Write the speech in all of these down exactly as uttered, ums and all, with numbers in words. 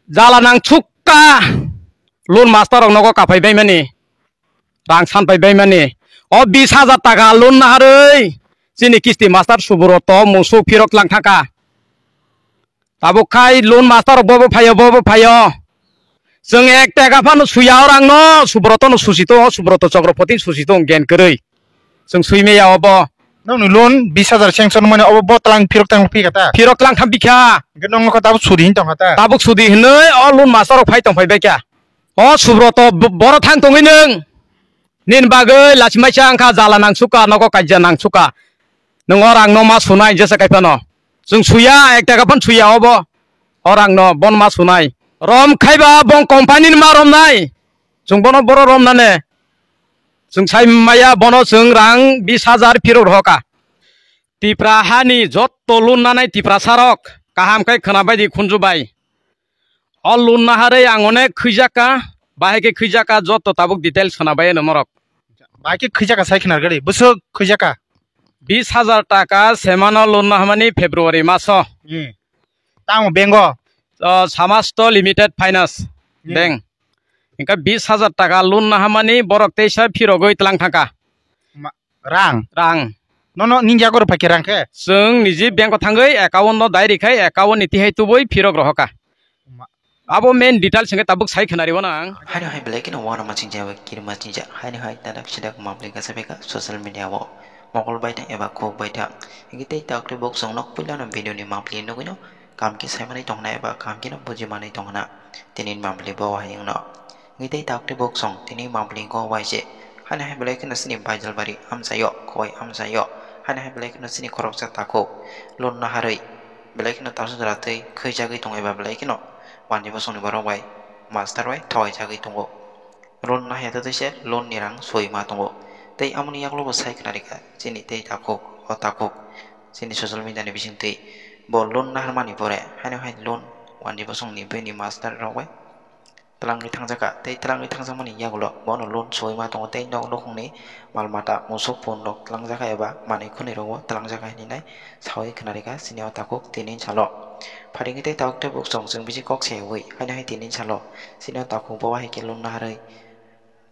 Jala nang chukka loan master rok nogo kaphai baimani, rang san pai baimani. O bis hajar taka loan naharwi chini kisti master Subroto musuk phirok lang thangkha. Tabuk khai loan master rok bobo phaio, bobo phaio. Chwng ek taka phano suya o rang no, Subroto no susi tongo, Subroto Chokropoti susi tongo gen kwrwi. Chwng sui maya obo. Nokni loan bis hajar sanction mani obo bo tlang phirok tang phika ta? Phirok lang tham bikha. Hwnkhe nokno kha tabuk sudi hin tongkha ta? Tabuk sudi hinwi o loan master rok phai tong phai baikha. O Subroto bo-, boro thang tongwi nwng. Nini bagwi lachimaisa wngkha, jala nang suka, nogo kaija nang suka. Nwng o rang no ma sunai jesa kaiphano. Chwng suya, ek taka phan suya obo. O rang no bon ma sunai. Rom khaiba bong company ni ma romnai. Chwng bono boro romnane. Chwng sai maya bono chwng rang bis hajar phirok rohoka. Tipra hani jotto loan nanai Tiprasa rok kaham khe khwna bai di khunju bai. O loan naharwi ang onek khwijaka, bahai khe khwijaka jotto tabuk details khwna bai ano norok. Bahai khe khwijaka sai khwna gari, bwswk khwijaka? Bis hajar taka semano loan nahamani February maso. Hmm. Tamo bengo? O, Samasto Limited Finance Hmm. Bank. Hingkhe bis hajar taka loan nahamani borok teisa phirogwi tlang thangkha. Ma-, rang? Rang. Nono nini yago rw phaikhe rang khe? Chwng niji bank o thangwi account no dai rikha, account ni tihai tubui phirok rohoka. Ma- Abo main details hingkhe tabuk sai khwnari o nang. Haino hai belai kheno uanama chingjawi kirima chingjak. Haino hai dadak sidak mabli gasa beka social media o mokol baithang eba khuk baithang. Hingkhe tei takti bok chwng nok puilano video ni mabli nugwino kam khe saimanwi tongna eba kam kheno bujimanwi tongna. Tini mabli bo hai wngno. Hingkhe tei takti bok chwng tini mabli go bai se. Haino hai belai kheno chini Baijalbari amchaio, Khowai amchaio. Haino hai belai kheno chini khoroksa takhuk. Loan naharwi belai kheno tamsa jora twi khwijagwi tongo eba belai kheno wanji bosongni borok bai master bai thogaijagwi tongo. Loan nahya tei se loan ni rang soi ma tongo. Tei amoni yagulo bo sai khna rikha chini tei takhuk, o takhuk, chini social media ni bisingtwi bo loan naharmani pore haino hai loan wanji bosongni bini master rok bai twlangwi thangjakha, tei twlangwi thangjakmani yagulo bono loan soi ma tongo tei nok nukhungni mal mata musuk phone rok twlangjakha eba manwi khwnwi rokbo twlangjakha hinwi nai sawi khna rikha chini o takhuk tini salo. Pharingwi tei tabuk tei buk chwng chwng bisi kok sewi haino hai tini salo chini o takhuk bo hai khe loan naharwi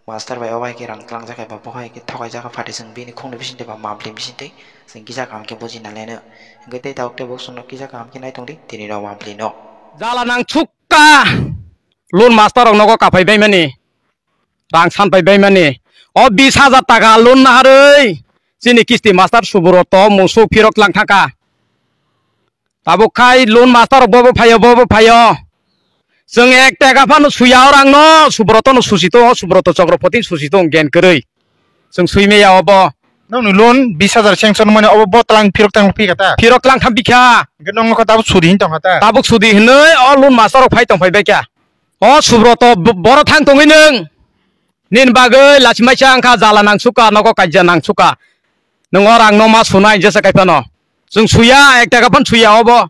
master bai o hai khe rang twlangjakha eba bo hai khe thokaijak phatwi chwng bini khungni bisingtwi ba mabli bisingtwi chwng kisa kaham khe buji nalaino. Hwnkhe tei tabuk tei buk chwngno kisa kaham khe nai tongdi tini rok mabli no. Jala nang chuk. Ka loan master rok nogo kaphai baimani, rang san pai baimani. O bis hajar taka loan naharwi chini kisti master Subroto musuk phirok lang thangkha. Tabuk khai loan master rok bobo phaio, bobo phaio. Chwng ek taka phano suya o rang no, Subroto no susi tongo, Subroto Chokropoti susi tongo gen kwrwi. Chwng sui maya obo. Nokni loan bis hajar sanction mani obo bo tlang phirok tang phika ta? Phirok tlang tham bikha. Hwnkhe nokno kha tabuk sudi hin tongkha ta? Tabuk sudi hinwi o loan master rok phai tong phai baikha. O Subroto bo-, boro thang tongwi nwng. Nini bagwi lachimaisa wngkha, jala nang suka, nogo kaija nang suka. Nwng o rang no ma sunai jesa kaiphano. Chwng suya, ek taka phan suya obo.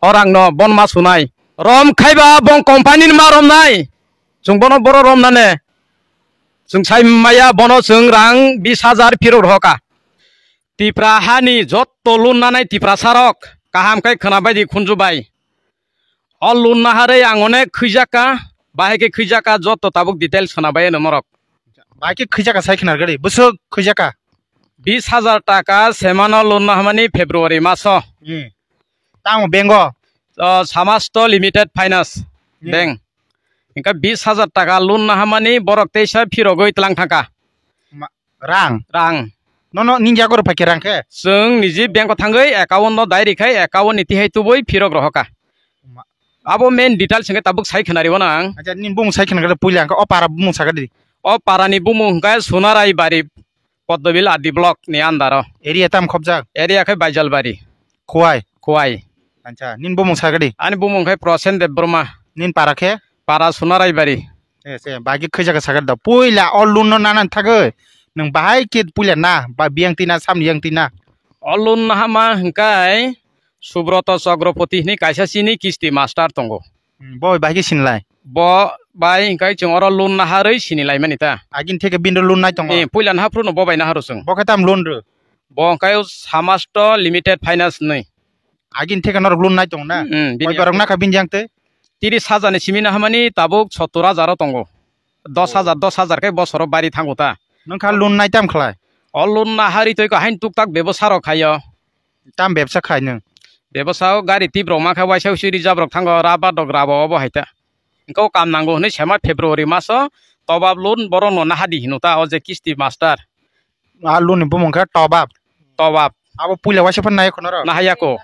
O rang no bon ma sunai. Rom khaiba bong company ni ma romnai. Chwng bono boro romnane. Chwng sai maya bono chwng rang bis hajar phirok rohoka. Tipra hani jotto loan nanai Tiprasa rok kaham khe khwna bai di khunju bai. O loan naharwi ang onek khwijaka, bahai khe khwijaka jotto tabuk details khwna bai ano norok. Bahai khe khwijaka sai khwna gari, bwswk khwijaka? Bis hajar taka semano loan nahamani February maso. Hmm. Tamo bengo? O, Samasto Limited Finance Hmm. Bank. Hingkhe bis hajar taka loan nahamani borok teisa phirogwi twlang thangkha. Ma-, rang? Rang. Nono nini yago rw phaikhe rang khe? Chwng niji bank o thangwi account no dai rikha, account ni tihai tubui phirok rohoka. Ma- Abo main details hingkhe tabuk sai khwnari o nang. Acha, nini bumung sai khwna gari puila hwnkhe o para bumung sakadi. O para ni bumung hwnkhe Sunarai Bari. Poddobil R D block ni under o. Area tam khobjak? Area khe Baijalbari. Khowai? Khowai. Acha, nini bumung sakadi? Ani bumung khe Prosen Debbarma. Nini para khe? Para Sunaraibari. Eh, se, bagi khwijaka sakadi da. Puila o loan no nana thagwi. Nwng bahai khe puila na, ba biyang tina, samni yang tina. O loan nahama hwnkhe Subroto Chokropoti hwnwi kaisa chini kisti master tongo. Hmm, bo bai khe sinilai? Bo bai hwnkhe chwng oro loan naharwi sinilaimani ta. Agini theke bini loan nai tongo? Eh, puila naha phuru no bo bai naharo chwng. Bo khe tam loan rw? Bo hwnkhe Samasto Limited Finance hwnwi. Agini theke norok loan nai tongo na? Hmm, bini Koi borok agini. Nakha bini yang tei? Tiris hajar ni simi nahamani tabuk sottor hajar o tongo. Dos hajar, dos hajar khe bosoro bari thango ta. Nwng kha loan nai tam khlai? O loan na hari toi ko hain tuk tak bebosa rok khaio. Tam bebsa khai nwng? Bebosa o gari tip rok ma kha waisa usi reserve rok thango, rubber dok rabo obo hai ta. Engko kam nango hwnwi sema February maso tobab loan borok no naha di hino ta o je kisti master. A loan ni bumung khe tobab. Tobab. Abo puila waisa phan nai khonoro? Nahaya ko.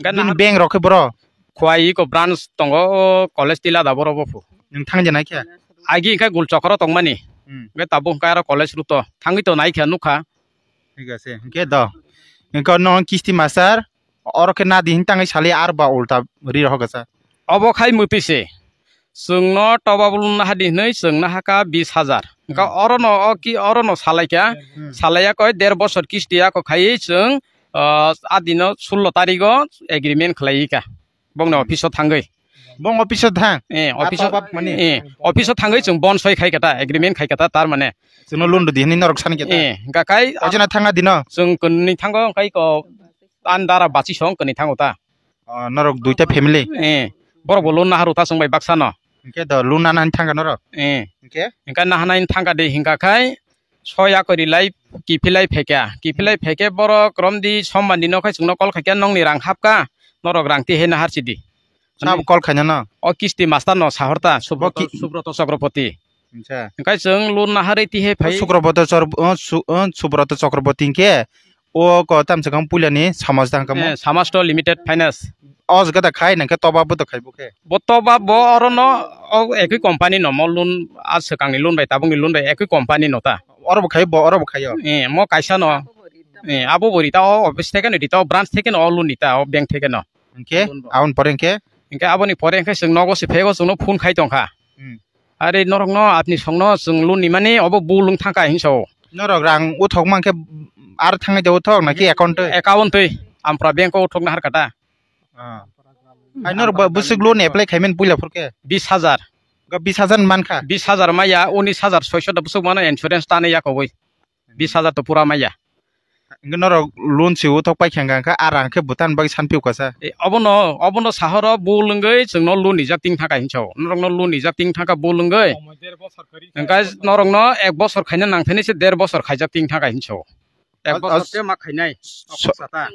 Engka bini naha bank rok khe boro? Khwai ko branch tongo o college tila da boro bo phu. Nwng thang je nai khe? Agi khe gul chokro tongmani. Hmm. Engka tabuk khe aro college ruto. Thangwi to nai khe nukha. Thik ase. Engke do. Engka no kisti master. Oro khe nadi hin tangwi sali ar ba ulta ri rohok sa. Obo khai mwtwi se. Chwngno toba bulung naha di hinwi chwng naha kha bis hajar. Engka Hmm. orono o ki orono salai kha. Hmm. Salai ya koi der bosor kisti ya ko khai chwng, ah, adino sullo tarigo agreement khlai ka. Bongni Hmm. office o thangwi. Bong office o thang? Eh, Ah, office o, tobab mani? Eh, office o thangwi chwng bon soi khai kha ta, agreement khai kha ta, tar mane. Chwngno loan rwdi hinwi norok sani khe ta? Eh, engka khai Kaisa na thangna dino? Chwng kwnwi thango, engkai ko an dara bachi song kwnwi thango ta. Oh, norok duita family? Eh, borok bo loan naharu ta chwng bai baksa no. Hinkhe do loan nana hin thangkha norok? Eh. Hinkhe? Engka nahana hin thangkha de hinka khai soya kori lai kiphilai phekya. Kiphilai phekhe borok romdi somban dino khai chwngno call khaikya nongni rang hapka, norok rang tihai nahar sidi. Sabo call khaina no? O kisti master no sahorta, Bo Subroto, ki- Subroto Chakraborty. Acha. Engkai chwng loan naharwi tihai phai. Subroto Chor-, o, Su-, o, Subroto Chakraborty hinkhe o ko tamsa kang puilani samaj dang kamo? Eh, Samaj to Limited Finance. O jaga da khai nangkhe toba bo da khai bo khe? Bo toba bo orono o ekoi company no mo loan a swkangni loan bai tabukni loan bai ekoi company no ta. Oro bo khai bo, oro bo khai o? Eh, mo kaisa no. Eh, abo bo rita o office theke no rita o branch theke no o loan rita o bank theke no. Hinkhe, Loan bo. Aboni pore hinkhe? Hinkhe aboni pore hinkhe chwng nogo se phego chwngno phone khai tongkha. Hmm. Are norokno apni songno chwng loan nimani obo bulung thangkha hinwi sao. Norok rang uthok mankhe ar thangwi de uthok naki account twi? Account twi. Ampra bank o uthok nahar kata. Ah. Hai norok ba bwswk loan apply khaimani puila phurkhe? Bis hajar. Ga bis hajar mankha? Bis hajar maya, unis hajar soiso da bwswk mano insurance tanwi yakobwi. Bis hajar to pura maya. Hingke norok loan si uthok pai khe hingka khe a rang khe bwtan bagwi san piu kasa. E, obono, obono sahoro bul wngwi chwngno loan rijak ting thangkha hinwi sao. Norokno loan rijak ting thangkha bul wngwi. Hingke norokno ek bosor khaina nangthani se der bosor khaijak ting thangkha hinwi sao. Ek bosor te ma khainai.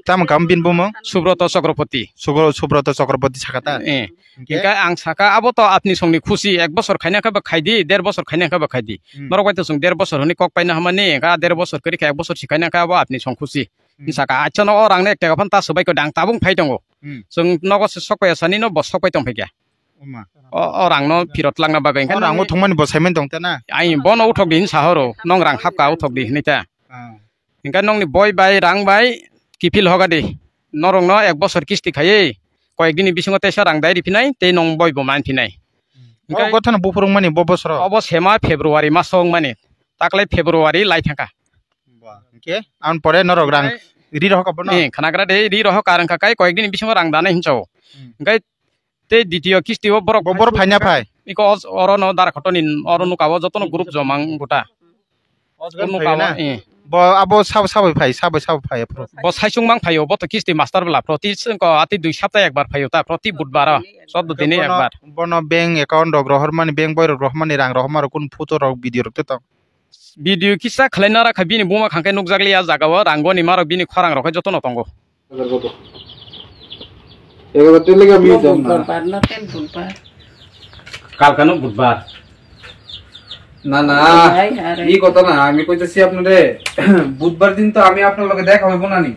Tamo kam bini bumung? Subroto Chakraborty. Subro-, Subroto Chakraborty sakha ta? Eh. Hingke? Hingke ang saka, abo to apni songni khusi, ek bosor khaina khe ba khaidi, der bosor khaina khe ba khaidi. Hmm. Norok bai to chwng der bosor hwnwi kok paina hamani, hingke der bosor kwrwi khe ek bosor si khaina khe abo apni song khusi. Hmm. Saka, acha no o rang no ek taka phan ta swbai ko dang tabung phai tongo. Hmm. Chwng nogo se sok pai sani no bo sok pai tong phai kya. Oma. O, o rang no phirot langna bagwi. O rang o thongmani bo saiman tong ta na? Ai bono uthok di hin sahoro, nong rang hapka uthok di hinwi ta. Ah. Hingke nongni boi bai rang bai kiphil hogadi. Norokno ek bosor kisti khaiwi koyek dini bisingo teisa rang dai riphinai tei nong boi bo manphinai. Hingke o gothono buphuru wngmani bo bosoro? Obo sema February maso wngmani. Taklai February lai thangkha. Ba, hingke aboni pore norok rang ri rohok abono? Eh, khanagra de ri rohok ar wngkha kai koyek dini bisingo rang danai hinwi sao. Hmm. Hingke Tei ditiyo kisti o borok Bo bor phaina phai? Iko os-, oro no Darakhotoni oro nuka o jotono group joma wng gota. Os gan Nuka phai na? O, eh. Bo abo sabo sabo phai, sabo sabo phai aphuru. Bo saisung mang phaio, bo to kisti master bwla, proti sengko ati dui sapta ekbar phaio ta, proti budbar o, choddo dine Bono, ekbar. Bono bank account rok rohormani, bank boi rok rohormani rang rohorma rok kun photo rok video rok te tong. Video kisa khlai nara kha bini buma khangkhe nukjakliya jaga o rang goni marok bini khorang rok khe jotono tongo. Hajar kota? Ek hajar tel lega mi Mo jam na. Budbar bar na tel budbar. কালকে না বুধবার। না, না, আরে। এই কথা না, আমি কইতেছি আপনারে, বুধবার দিন তো আমি আপনার লগে দেখা হইব না নি?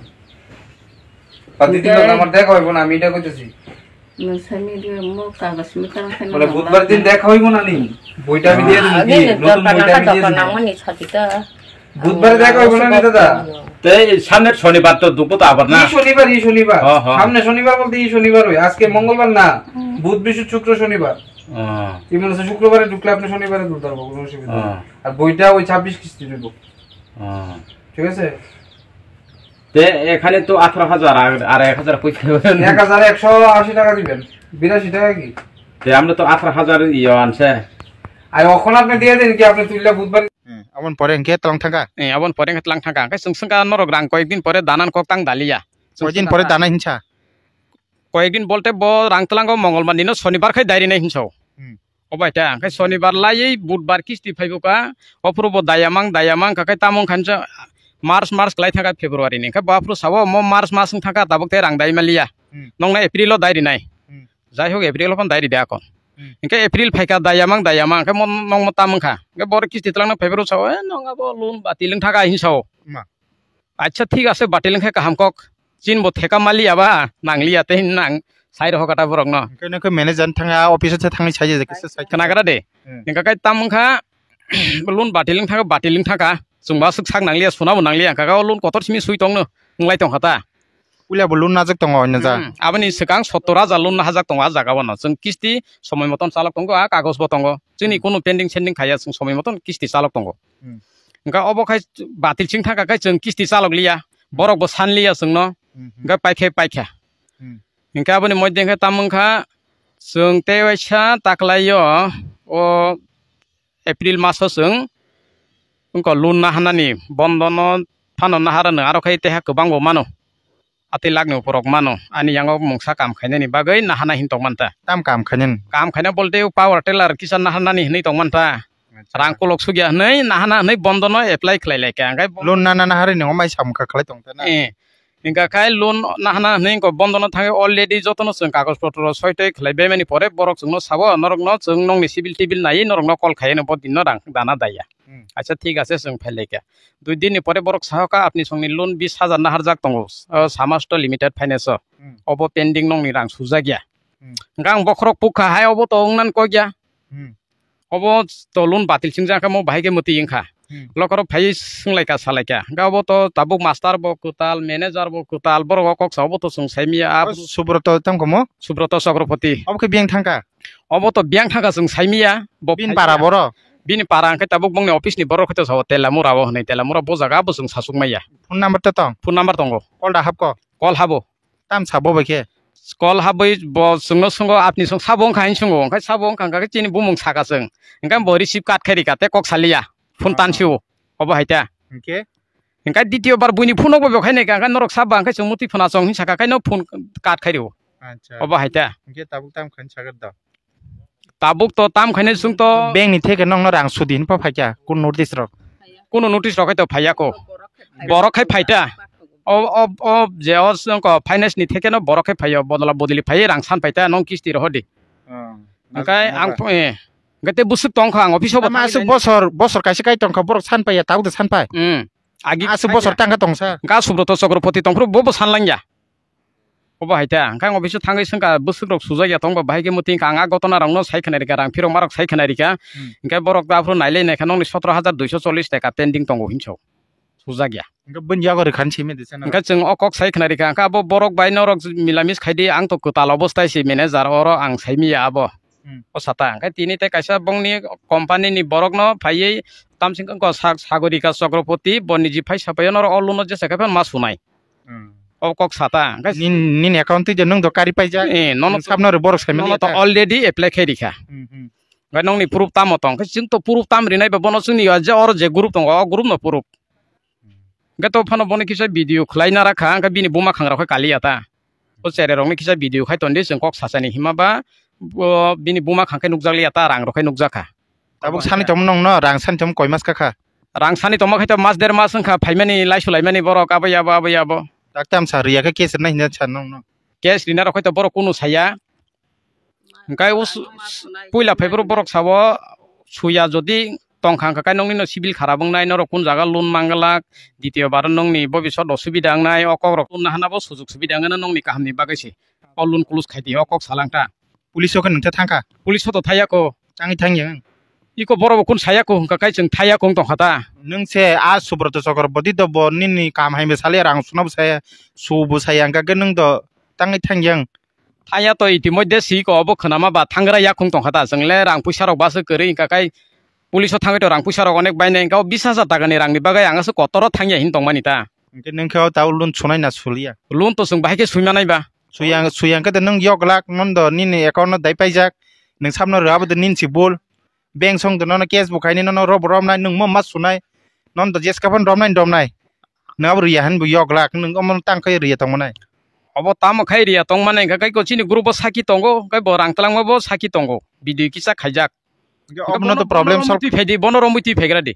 প্রতিদিন বুধবার। লগে আমার দেখা হইব না, আমি এটা কইতেছি। Nung sami di mo kagas mi karang sani. বলে, বুধবার দিন দেখা হইব না নি? বইটা আমি দিয়ে দিবো কি? আগে নতুন দরকার বইটা না আমি দিয়ে দরকার দিবো। নামনি ছাতিটা। বুধবারে দেখা হইব না নি, দাদা? তে সামনের শনিবার তো দুপুর তো আবার না। এই শনিবার, এই শনিবার। হ্যাঁ, হ্যাঁ। সামনে শনিবার বলতে এই শনিবার ওই। আজকে মঙ্গলবার না। হুম। বুধ, বৃহস্পতি, শুক্র, শনিবার। হ্যাঁ। এই মনে হচ্ছে শুক্রবারে ঢুকলে আপনি শনিবারে তুলতে পারবো, কোনো অসুবিধা নেই। হ্যাঁ। আর বইটা ওই ছাব্বিশ কিস্তি দেবো। হ্যাঁ। ঠিক আছে? তে এখানে তো আঠারো হাজার আর, আর এক হাজার পয়সা। এক হাজার একশো আশি টাকা দিবেন। বিরাশি টাকা কি? তে আমরা তো আঠারো হাজার ইয়ে আনছে। আর এখন আপনি দিয়ে দিন কি, আপনি তুললে বুধবার। Hmm, aboni pore hingke tlang thangkha? Eh, aboni pore hingke tlang thangkha. Hingke chwng swngkha norok rang koyek din pore danan kok tang daliya. Chwng Koyek din swngkha pore ta. Dana hinsa? koyekdin bolte bo rang tlango Mongolbar dino Sonibar khai dairinai hinso. Hmm. Obai ta, hingke Sonibar laiwi Budbar kisti phaibuka, ophuru bo dayamang, dayamang, kakai tamung khansa March, March klai thangka February ni, hingke bo aphuru sabo mo March mas wng thangka tabuk tei rang dai maliya. Hmm. Nongna April o dairinai. Hmm. Jai hok April o phano dairi de akon. Hmm. Hingke April phaika dayamang, dayamang, hingke mo nongmo tamung kha. Hingke boro kisti tlangna phaibaru sao, "Eh, nong abo loan batil wng thangka," hin sao. Ma. Acha, thik ase, batil wngkhe kaham kok. Chin bo theka maliya ba, nangliya tei nang sai roho kata borok no. Hingke nokhe manager thanga office o thangni sai je kisa sai. Khna gra de. Hmm. Hingka kai tam wngkha, loan batil wng thangkha, batil wng thangkha. Chwng ba swk sak nangliya, suna bo nangliya, hingka o loan kotor simi sui tongno, wnglai tongkha ta. Puila bo loan najak tongo oino ja. Hmm. Aboni swkang sottor hajar loan nahajak tongo a jaga bono. Chwng kisti somoi moton chalok tongo, a kagoj bo tongo. Chini Hmm. kunu pending sending khaiya, chwng somoi moton kisti chalok tongo. Hmm. Hingke obo khai batil sing thangka khe chwng kisti chalok liya, borok bo san liya chwngno, Hmm, hmm. hingke paikhe paikha. Hmm. Hingke aboni moddhe hingke tamo wngkha chwng tei waisa taklaio o April maso chwng wngkha loan nahanani bondono phano naharano aro khai teha kwbang bo mano. Atwi lakni uporok mano, ani yango mungsa kam khainani bagwi nahana hin tongmanta. Tam kam khainani? Kam khaina bolte o power tiller kisa nahanani hinwi tongmanta. Acha. Rang kolok sugya hinwi nahana hinwi bondono apply khlai laikha. Hingke loan nana naharwi nongo mai samkha khlai tongta na? Eh. Hingka khai loan nahana hinwi wngkha bondono thangwi already jotono chwng kagoj potro soitoi khlai baimani pore borok chwngno sabo norokno chwng nongni civil tibil naiwi norokno call khaiwi no bo dinno rang dana daiya. Hmm. Acha, thik ase, chwng phai laikha. Dui din ni pore borok sahoka apni songni loan bis hajar naharjak tongo, o Samasto Limited Finance o. Hmm. Obo pending nongni rang sujak ya. Hmm. Hingke ang bokhorok pukha hai obo to wngnan kok ya. Hmm. Obo to loan batil singjak khe mo bahai khe mwtwi wngkha. Hmm. Lokorok phai swnglaika salaika. Hingke obo to tabuk master bo kwtal, manager bo kwtal, borok o kok sa obo to chwng saimiya. O Subroto tamo kamo? Subroto Chakraborty. Obo khe biyang thangka? Obo to biyang thangka chwng saimiya. Bo bini phai para ya. Boro? Bini para hingke tabuk bongni office ni borok khe to sao Telamura o hinwi, Telamura bo jaga bo chwng sasuk maya. Phone number to tong? Phone number tongo. Call da hapko? Call habo. Tam sabo bai khe? Call habwi bo chwngno swngo, apni song sabo wngkha hin swngo, hingke sabo wngkha hingka khe chini bumung saka chwng. Hingke bo receive card khe rika tei kok saliya. Phone Ah. tansio. Obo hai ta. Hingke? Hingke ditiyo bar buini phone rok bo khai naikha, hingke norok sabo hingke chwng mutwi phone achong hin saka khe no phone card khai rio. Acha. Obo hai ta. Hingke tabuk tam khain sagar da. Tabuk to tam khainai chwng to. Bank ni theke nokno rang sudi hinwi phaikha kun notice rok? Kuno notice rok hai to phaiya ko. Borok khai phaita. O, o, o, je o chwng ko finance ni theke no borok khai phaiyo, bodola bodoli phaiwi rang san phaita, nong kisti rohor di. Oh, hingkai ang phu-, eh, hingkai tei bwswk tongkha ang office o bo Ama thangwi aswk nainai. Bosor, bosor kaisa kai tongkha borok san phaiya, tabuk de san phai. Hmm. Agi aswk bosor tangkha tongsa. Hingka Subroto Chakraborty tongphuru bo bo san langya. Obo hai ta, hingke ang office o thangwi swngkha, bwswk rok sujak ya tongba, bahai khe mwtwi wngkha, ang a gotona rokno sai khwnai rikha, rang phirok marok sai khwnai rikha, Hmm. hingke borok aphuru nailai naikha, nokni sotro hajar duiso chollish taka pending tongo hinso, sujak ya. Hingke bini yago rikhan simi de chana. Hingke chwng o kok sai khwnai rikha, hingke abo borok bai norok milamis khaidi, ang to kwtal obostai se manager oro ang saimiya abo. Hmm. O sata, hingke tini tei kaisa bongni company ni borokno phaiwi tamsing wngkha Sa-, Sagorika Chakraborty, bo niji phai sapaio norok o loan no jesa khe phano ma sunai. Hmm. O kok sata. Hingke nin, nini account twi de nwng do kari paijak. Eh, nono nwng to, sabno rw borok saimani nono to ta. Already apply khai rikha. Hmm, hmm. Hingke nongni proof tamo tong? Hingke chwng to proof tam rinai ba bono chwngni je oro je group tongo, o group no proof. Hmm. Hingke to phano bono kisa video khlai na rakha, hingke bini buma khangrok khe kaliya ta. O cherai rokni kisa video khai tondi chwng kok sachani hima ba, o bini buma khang khe nukjak liya ta, rang rok khe nukjak kha. Tabuk sani tongmo nongno rang sani tongmo koi mas kakha? Rang sani tongma khai to mas der mas wngkha, phaimani laisu laimani borok abo yabo, abo yabo. Dakti amsa riya khe case rina hinna sa nongno? Case rina rok khai to borok kunu saya. Hingkai o su-, puila phaiphuru borok sao suya jodi tongkha hingka kai nongni no civil kharap wngnai, norok kun jaga loan manglak, ditiyo bar nongni bobisot osubida wngnai, o kok rok tonna hana bo sujug subida wngna nongni kaham ni bagwi se. O loan close khai di, o kok salang ta. Police o khe nwng tha thangkha? Police o to thaya ko. Tangwi thang yang? Iko borok bo kun saya ko hwnka kai chwng thaya ko wng tongkha ta. Nwng se a Subroto Chakraborty do bo nini kam hai bwsali rang suna bwsaya su bwsaya hwnka khe nwng do tangwi thang yang? Thaya to itimodde si ko obo khwnama ba thangra yakhung tongkha ta chwng le rang puisa rok baso kwrwi hwnka kai police o thangwi to rang puisa rok onek bainai hwnka o bis hajar taka ni rang ni bagwi ang aswk kotor o thangya hin tongmani ta. Hwnkhe nwng khe o tabuk loan sunai na suliya? Loan to chwng bahai khe sui manai ba. Suyang, suyang khe de nwng yok lak, nono do nini account no dai paijak, nwng sabno rwabo de nini si bul. Bank song de nono cash bo khaini nono robo romnai, nwng mo ma sunai, nono do jeska phano romnai romnai. Nwng abo riya hinwi bo yok lak, nwng omo tang khe riya tongmanai. Obo tamo khai riya tongmani, hingke kai ko chini group o saki tongo, kai bo rang twlangma bo saki tongo, video kisa khaijak. Hingke obono to problem solve. Twi phaidi, bono romwi twi phaigra di.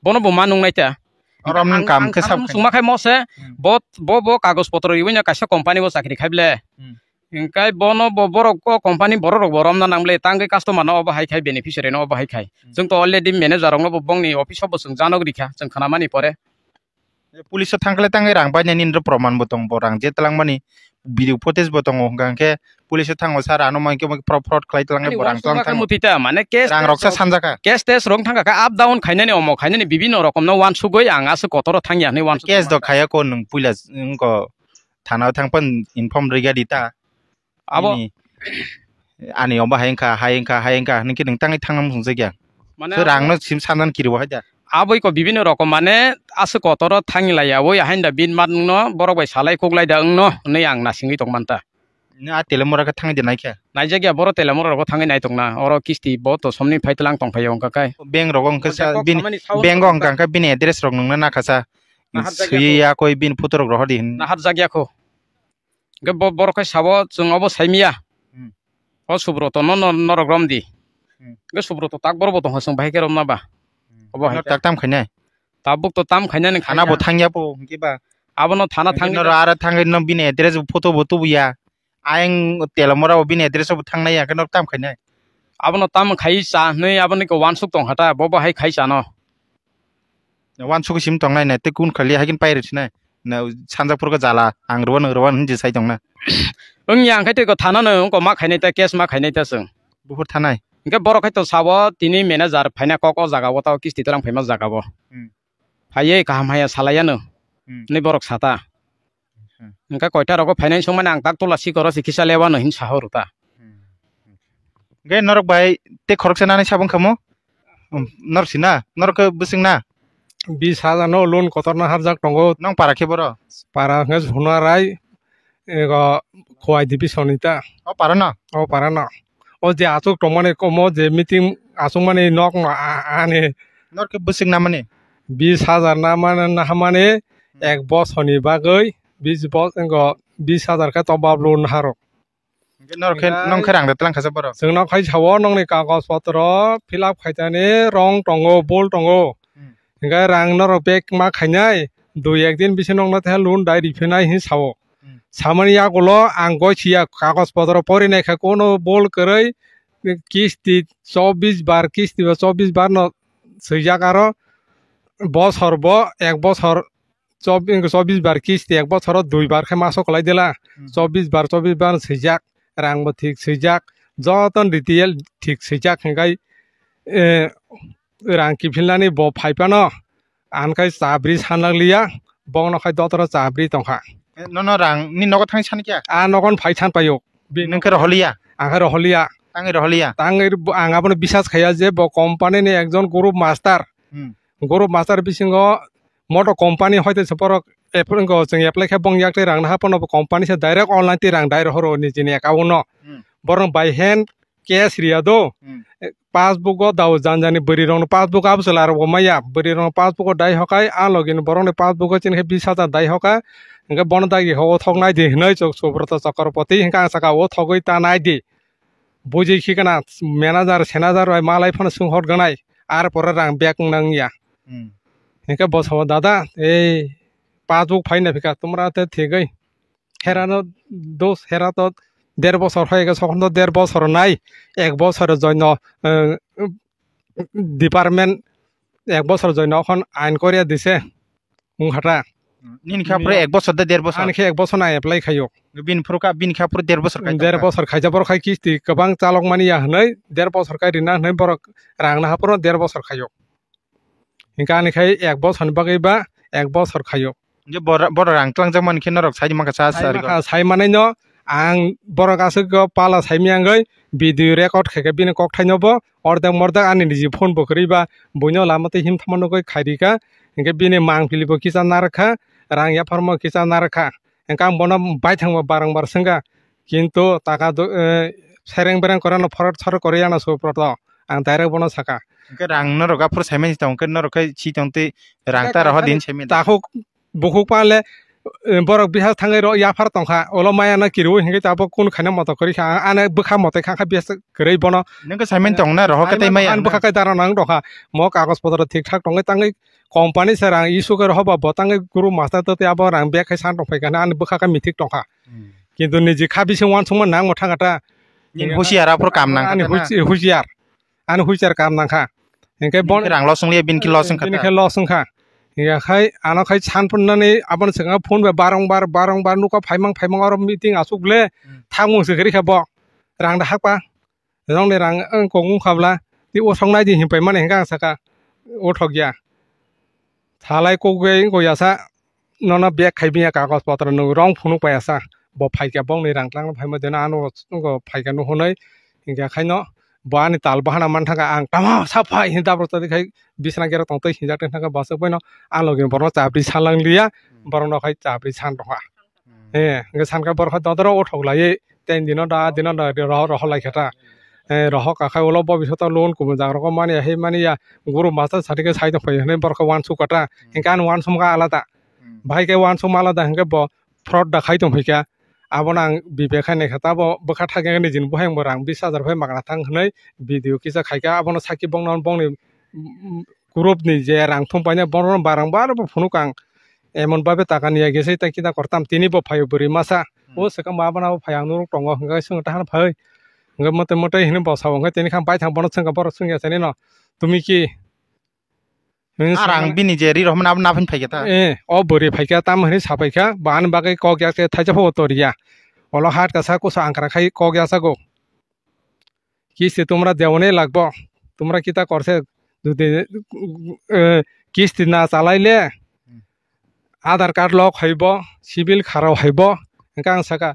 Bono bo ma nung nai ta. Oro ang, ang kam khe sab sungma khai mo se, hmm, bo, bo, bo kagoj potro riwi no kaisa company bo chakri khai ble. Hmm. Hingkai bono bo borok o company borok rok bo romna nang ble, tangwi customer no obo hai khai, beneficiary no obo hai khai. Hmm. Chwng to already manager rok no bo bongni office o bo chwng janok rikha, chwng khna mani pore. Police o thangkhle tangwi rang bainani nini proman bo tong, bo rang je twlangmani video footage bo tongo, hwnkha hwnkhe police o thango sir ano mankhe fraud, fraud khlai twlangwi bo rang twlang thango. Mutita mane case rang rok sa sanjaka. Case test rok thangkha khe up down khainani, omo khainani bibinno rokom no wansugwi ang aswk kotoro thangya hwnwi wansuk. Case do khaya ko nwng puila wngko thana o thangpan inform rwgya di ta. Abo ani, ani obo hai wngkha, hai wngkha, hai wngkha hwnwi khe nwng tangwi thangna muchungjakya. Mane so rangno sim sandan kiribo hai da. Aboi ko bibinno rokom mane aswk kotoro thangwi laiya, oi hain da bin mat wngno borok bai salai kok lai da wngno hwnwi ang nasingwi tong manta. Nini a Telemura khe thangwi de naikha? Naijakya, boro Telemura rogo thangwi nai tongna, oro kisti bo to somni phai tlang tong phaio wngkha kai. Bank rogo wngkha sa, bini bank o wngkha khe bini address rok nwngna nakha sa. Swi ya koi bini photo rok rohor di hin. Naharjakya kho. Hingke bo-, borok khe sabo, "Chwng obo saimiya. Hmm. O Subroto no, no, norok romdi." Hmm. Hingke Subroto tak borok bo tongkha, chwng bahai khe romna ba? Hmm. Obo hai khe. Tak tam khainai? Tabuk to tam khainani. Thana bo thangya po, hingke ba? Abono thana thangwi noro ara thangwi no bini address bo photo bo tubuya. Ayang Telemura bo bini address bo thangnai ya, hingke no tam khainai? Abono tam khai cha hwnwi aboni ko wansuk tongkha ta, bo bahai khai chano. Wansugwi sim tongnai na, tei kun khali hai khe pai rw sinai. Na sanjak phuru khe jala, ang rwano, rwano hinwi sai tongna. Wngya, ang khe tei ko thana no, wngko ma khainai ta, case ma khainai ta chwng. Buphur thanai? Hingke borok khai to sabo, tini manager phaina kok o jaga o, tao kisti twlang phaima jaga o. Hmm. Phaiwi kaham haya salai yano. Hmm. Hinwi borok sata. Hmm. Hingke koita rogo phainai songmani ang tak tola sikoro se kisa lewano hin saho rwta. Hmm. Hingke norok bai tei khoroksa nani sabong khamo? Um, norok sina, norok khe bwswk na? Bis hajar no loan kotor no harjak tongo. Nong para khe boro? Para hwnkhe Sonarai, ego Khowai division ni ta. O para no? O para no. O je achuk tongmani komo je meeting achukmani nok no a-, ani. Norok khe bwswk na mani? Bis hajar na mani, na mani ek bosor ni bagwi bis bos-, ego bis hajar khe tobab loan harok. Hingke norok khe, nong khe rang da tlang kha sa borok? Chwngno khai sao, nongni kagoj potro fill up khaitani rong tongo, bol tongo. Hmm. Hingke rang norok bag ma khainai, dui ek din bisingo nongno teha loan dai riphinai hin sao. Hmm. Samani yagulo ang goi siya kagoj potro porinai kha, kono bol kwrwi kisti chobbish bar, kisti bo chobbish bar no swijak aro bosor bo ek bosor chob-, chobbish bar kisti ek bosoro dui bar khe maso kwlai dela. Hmm. Chobbish bar, chobbish bar swijak, rang bo thik swijak, joto detail thik swijak hingkai, eh, rang kiphilnani bo phai phano ang khai chabri sanlak liya, bongno khai dotoro chabri tongkha. Eh, nono rang ni nogo thang san kya? A nogon phai san payo. Nung khe roholiya? Ang khe roholiya. Tangwi roholiya? Tangwi bo-, ang abono bisas khaiya je bo company ni ekjon group master. Hmm. Group master bisingo moto company hoite se borok apply, wngkha, chwng apply khe bong yak tei rang naha phano bo company se direct online tei rang dai rohoro nijini account no. Hmm. Borok by hand cash riya do. Hmm. Eh, passbook o dao jan jani bwrwi rok no passbook abo chwla rok bo maya, bwrwi rok no passbook o dai hokai, a logi ni borok ni passbook o chini khe bis hajar dai hoka, hingke bono dagi ho o thok nai di hinui chok Subroto Chakraborty hingke ang saka o thogwi ta nai di. Buji khikana manager, senager bai malai phano sung hor ganai, ar pore rang bag nang ya. Hmm. Hingke bo sabo, "Dada, ei passbook phai na phika, tumra te thigwi." Hera no dos, hera to der bosor hoyega, sokhon to der bosor nai, ek bosor joino, eh, department ek bosor joino okhon ain koriya dise. Wng hata. Nini kha phuru ek bosor de der bosor? Ani khe ek bosor na apply khayo. Bini phuru ka, bini kha phuru der bosor khai tongkha. Der bosor khaijak, borok khai kisti kwbang chalok mani ya hwnwi der bosor khai rina hwnwi borok rang naha phuru der bosor khayo. Hinkhe ani khai ek bosor ni bagwi ba ek bosor khayo. Je bor-, borok rang tlangjak mani khe norok sai mankha sa. Sai sa mankha, sai manai no ang borok aswk pala sai miyangwi video record khaikha bini kokthaino bo. Ordek mordek ani niji phone bo kwrwi ba buino lama twi himthama nugwi khairikha, hinkhe bini mangpili bo kisa narwkha, rang yapharma kisa narwkha, hinkhe ang bono baithang bo barang bar swngkha, kintu taka do-, eh, sereng bereng korano phorot sorot korwi ano Subroto, ang direct bono sakha. Hinkhe rang norok aphuru saimani tong khe norok khai si tong tei rang ta rohor din saimani. Takhuk bukhuk pale Eh, borok bihar thangwi rw yaphar tongkha, ulo maya no kiriwi hwnkhe tabuk kunu khaina moto kwrwi kha, ang ani bwkha moto kha, kha biyasa kwrwi bono. Nwng khe saimani tong na rohor khe tei maya ang bwkha khe dara nang tongkha. Mo kagoj potro thik thak tongwi tangwi company se rang issue khe rohor ba bo tangwi guru master to tei abo rang bag khai san tong phai kha ani bwkha khe mithik tongkha. Hmm. Kintu niji kha bising uansukma nang mo thangkha ta. Nini husiar aphuru kam nang ani kha ta na? Husi-, husiar. Ani husiar kam nang kha. Hinkhe bon rang loss wng liya, bini khe loss wng kha bini ta? Khe loss wng kha. Hiya khai ano khai san phunani aboni swkang phone bai barong bar, barong bar nukha phaimang, phaimang oro meeting aswk le. Hmm. Thangmung se kwrwi kha bo. Rang da hakpa. Rongni rang ang kok wng kha bla. Ti osok nai di hinpai mani hinkhe ang saka. Othok ya. Salai kok bai wng ya sa. Nono bag khai biya kagoj potro nwng rong phunuk pai asa. Bo phaikha bongni rang tlang phaima deno ano wngkha phaikha nw hwnwi. Hinkhe khaino bo ani tal bahana man thangkha ang tamo sa phai hin dabro tadi khai bisna gera tong twi hinjak twi thangkha bwswk baino a logi borno chapri salang liya. Hmm. Borokno khai chapri san tongkha. Hmm. Eh, hinkhe sankha borok khai dodoro uthok laiwi ten dino da dino da rohor rohor lai kha ta. Eh, rohor ka khai ulo bo bisoto loan kumun jak rok mani ya hei mani ya guru master sadi khe sai tong phai hinwi borok khe uansuk kha ta. Hmm. Hinkhe ani uansukma alada. Hmm. Bahai khe uansukma alada hinkhe bo fraud da khai tong phai kha. Abono ang bibek khai naikha, tabo bwkha thakya nini jin buhayung bo rang bis hajar phai magna thang hwnwi video kisa khaikha, abono sakhi bongno bongni, mm, group ni je rang thum paina bono barang bar bo phunuk ang, emon babe taka niya gese ta kita kortam tini bo phaio bwrwi masa. Hmm. O swkang ma abono phai ang nurok tongo hwnkhe swngwng ta hano phai hwnkhe mote mote hwnwi bo sao hwnkhe tini kha baithang bono swngkha borok swngya sani no tumi ki Hmm, ah, rang bini je ri rohormani abo naphani phaikha ta? Eh, o bwrwi phaikha, tamo hinwi sapaikha, bo ani bagwi kok ya khe thaisa pho toriya. Olo hat kasa kusa angkra khai kok ya sago. Kisti tumra deone lagbo. Tumra kita korse jodi, eh, kisti na chalai le. Hmm. Aadhaar card log haibo, civil kharo haibo, hingke ang saka,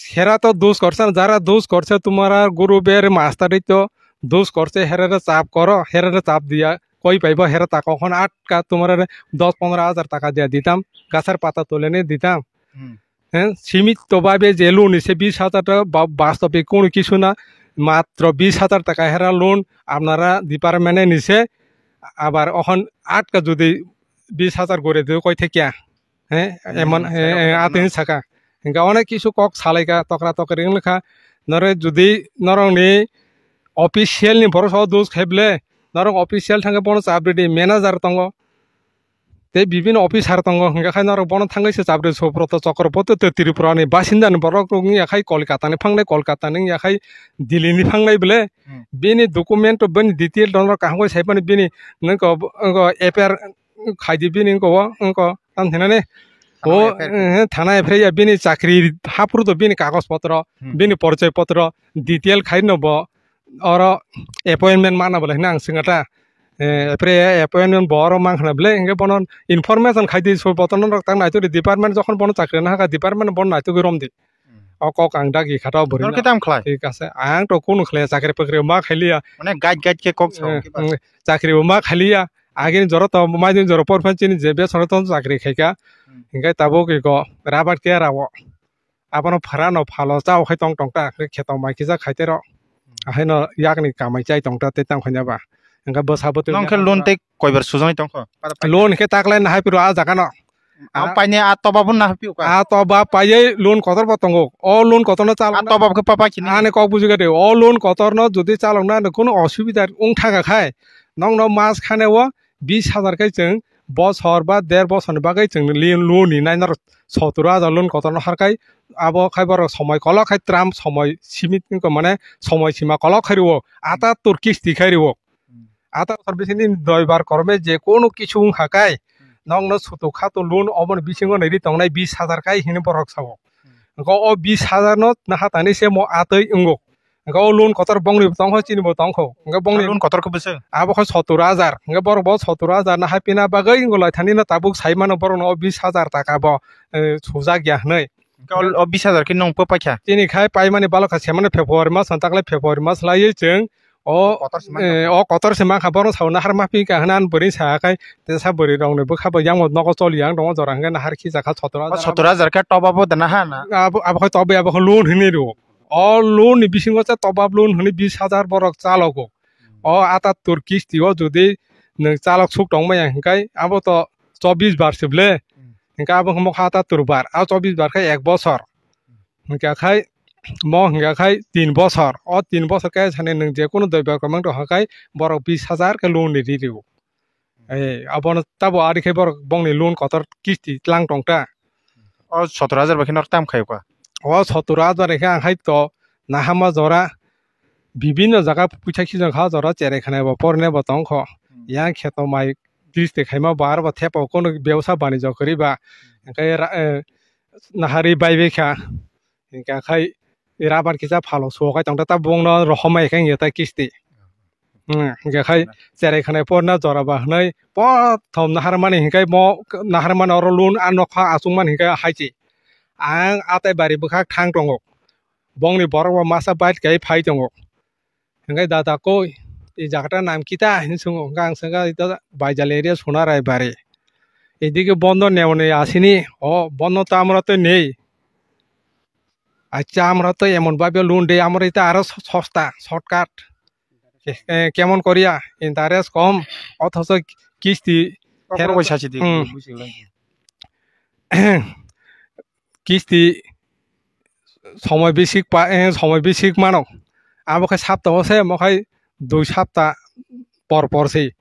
hera to dos korse, jara dos korse tumara guru ber master to dos korse, herere chap koro, herere chap diya, koi paibo hera ta kokhon atka tumara dos pondro hajar taka diya ditam, gasar pata tolene ditam. Hmm. He, simi to babe je loan ni se bis hajar ta ba-, bastobik kono kisu na, matro bis hajar taka hera loan apnara department ni se, abar okhon atka jodi bis hajar gore de koi thekya. He, hmm, emon, he, he, atini saka. Hingke onek kisu kok salaika, tokra tokri wngkha. Nore jodi norokni official ni borok so dos khaible, norok official thangke bono chabri di manager tongo. Tei bibini officer tongo, hingke khai norok bono thangke se chabri Subroto Chakraborty tei Tripura ni basinda ni borok wngya khai Kolkata ni phangnai, Kolkata ni wngya khai Delhi ni phangnai bole. Hmm. Bini document to bini detail norok kaham khe saimani bini nokho, nokho F I R khaidi bini wngkho, wngkho, tam hinani. Thana O, F I R. Eh, thana F I R ya bini chakri haphuru to bini kagoj potro, Hmm. bini porichoi potro, detail khaino bo oro appointment mana bole hinwi ang swngata. Eh, F I R ya appointment bo oro mang khna bole, hingke bono information khaidi so botono rok tang naitodi department jokhon bono chakri na haka department bono naitogwi romdi. Hmm. O kok ang dagi khata o bwrwi Nor na. Kitam khlai? Thik ase. Ang to kunu khlai chakri pakri ma khailiya. Mane gait gait khe kok sao Eh, kiba? Mm, chakri bo ma khailiya. Agini jora to mai din jora por phan chini je besono to chakri khaika. Hmm. Hingke tabuk iko rabat ke rawo. Abono phara no phalo chao khai tong tong ta khe kheto mai kisa khaite ro. Hmm. Ahai no yakni kamai chai tong ta te tang khanya ba. Hingke bwsa bo twi Nong khe loan tei koibar sujagwi tongkho? Loan khe taklai na hai piro a jaga no. Ang paine a toba bo na hapio ka. A toba paiye loan kotor bo tongo. O loan kotor no chalo. A toba khe papa chini. Ani kok buji gade. O loan kotor no jodi chalok na kono osubida wng thaka khai. Nong no mas khane o bis hajar kai chwng bosor ba der bosor ni bagwi chwng loan ni nai naro sotor hajar loan kotor no harkai. Abo khai borok somoi kolok khai tram somoi simit ko mane somoi sima kolok khai rio. Ata tur kisti khai rio. Ata bosor bising nini doibar korme je kono kisu wng kha kai, Hmm. nokno sutuk kha to loan oboni bisingo nai ri tongnai bis hajar kai hini borok sao. Hmm. Hwnkhe o bis hajar no naha tani se mo atwi wngo. Hwnkhe o loan kotor bongni bo tongkho, chini bo tongkho. Hwnkhe bongni Loan kotor khe bwswk? Abo khe sotor hajar. Hwnkhe borok bo sotor hajar naha pina bagwi wngolai thani no tabuk sai mano borok no o bis hajar taka bo, eh, sujak ya hwnwi. Hwnkhe o, o bis hajar khe nwng pho paikha? Chini khai paimani balokha semano February mas, taklai February mas laiwi chwng o, Kotor se mankha. Eh, o kotor se mankha, borok sauna har ma phi ka hwnwi bwrwi sa khai, tesa bwrwi rokni bwkha bo yang nogo choli yang tongo jora hwnkhe nahar khijakha sotor hajar. O sotor hajar khe toba bo dana ha na? Abo, abo khai tobe, abo khai loan hinwi rwo. O loan ni bisingo se toba loan hinwi bis hajar borok chalogo. O atattor kisti o jodi nwng chalok suk tongmaya hwnkhe abo to chobbish bar se ble. Hmm. Hingke abo hwnmo kha ta turbar, a chobbish bar khe ek bosor. Hingka khai mo hingka khai tin bosor. O tin bosor khe sani nwng je kunu doi bar kwmang tong kha khai borok bish hajar khe loan ni ri rio. Ei, abono tabo ari khe borok bongni loan kotor kisti tlang tong ta. O sotoro hajar bai khe norok tam khai kha. O sotoro hajar khe ang hai to nahama jora bibinno jaga puisa khichang kha jora cherai khanai bo porne bo tong kho. Hmm. Yang kheto mai kisti khaima bo aro bo thepa kono bebsa banijyo kwrwi ba. Hingke ra-, eh, nahari bai bai kha. Hingka khai rabar kisa phalo suo khai tong ta, ta bongno rohom mai khe ta kisti. Hmm, hingka khai cherai khanai porna jora ba hwnwi pothom naharmani hingkai mo naharmani oro loan a nokha achukmani hingkai haichi. Ang atai bari bwkhak thang tongo. Bongni borok bo masa bike kai phai tongo. Hingkai dada koi, "I jaga ta nam kita?" hinwi swngo. Hingka ang swngkha, "Ito Baijal area Sonarai bari." Edike bondo neone asini, o bondo to amra to nei. Acha amra to emon bhabe loan de, amra ita aro so-, sosta, shortcut. Ke-, eh, kemon koriya, interest kom, othocho kisti Kokoro pherot-, bai sachi di, hmm. Busi lang. Kisti somoi bisik pa, eh, somoi bisik mano. Abo khe sapta o se, mo khai dui sapta por por se.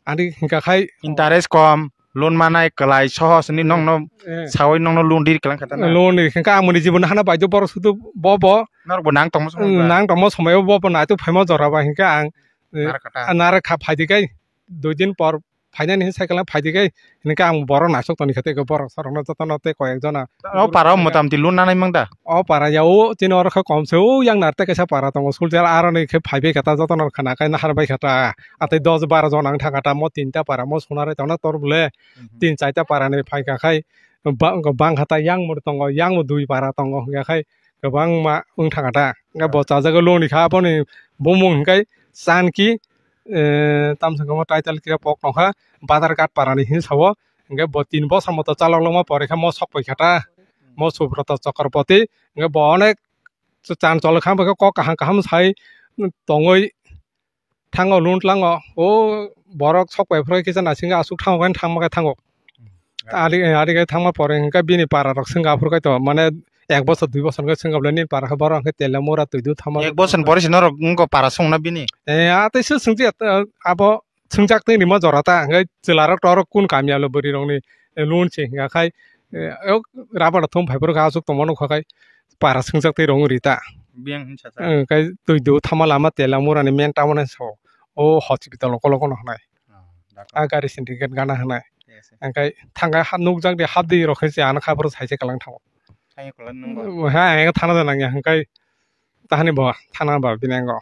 Ani hingka khai interest kom, loan manai kwlai sohos ni nongno eh. Sawi nongno loan dir klang khata na. Loan dir hingka amoni jibon hana bai do borok sudu bo bo. Norok bo nang tongmo somoi ba. Nang tongmo somoi bo bo naituk phaima jora ba hingka ang, eh, Nara kata. Nara kha phai di kai. Dui din por phainani hwn cycle phai di kai. Hingka ang borok naisok toni khate borok sorokno jotono tei koi ek jona. O para o motamti loan nanai mang da? O para ya o chini oro khe kom se o yang narte kaisa para tongo sulchar aroni khe phai bai kha ta jotono khana kai nahar bai kha ta. Atei dos baro jon ang thangkha ta mo tinta para mo Sonarai tongna tor bole. Mhm. Tin chaita para ni phai kha khai ba-, bang kha ta yang mo tongo yang mo dui para tongo hingka khai kwbangma wng thangkha ta. Hingka bo chajago loan ni kha aboni bumung hingkai Chanki, eh, tamsong khe mo title khe pok tongkha Badharghat para ni hini sao. Hingke bo tin bosor moto chalok longma pore khe mo sok pai kha ta, mo Subrata Chakraborty. Hingke bo onek chan chol kha, bo khe kok kaham kaham sai tongwi thango, loan tlango. O borok sok pai phro kisa naisingwi aswk thango khe thangma khe thango. Ari, ari khe thangma pore hingke bini para rok swngkha aphuru khe to mane ek bosor dui bosor khe swngkha bole nini para khe borok hingke Telamura Twidu thangma. Ek bosor pore se norok wngkha para swngna bini. Eh, a tei se swngchi abo swngjak tei rima jora ta hingke chwla rok to oro kun kamiyalo bwrwi rokni loan se hingka khai, eh, o rubber thum phai phuru kha aswk tongma nukha khai para swngjak tei rong ri ta. Biyang hinsa sa. Eh, kai twi do thama lama Telamura ni main town ni so. O hospital okolo kono hwnai. Oh, doctor. A gari syndicate gana hwnai. Yes, sir. Hingkai thangkai ha nukjak de hap de rok khe se ano kha phuru sai se kalang thango. Thangwi kwlai nung bo. Ha, ang thana da nangya hingkai tahani bo thana ba bini ango.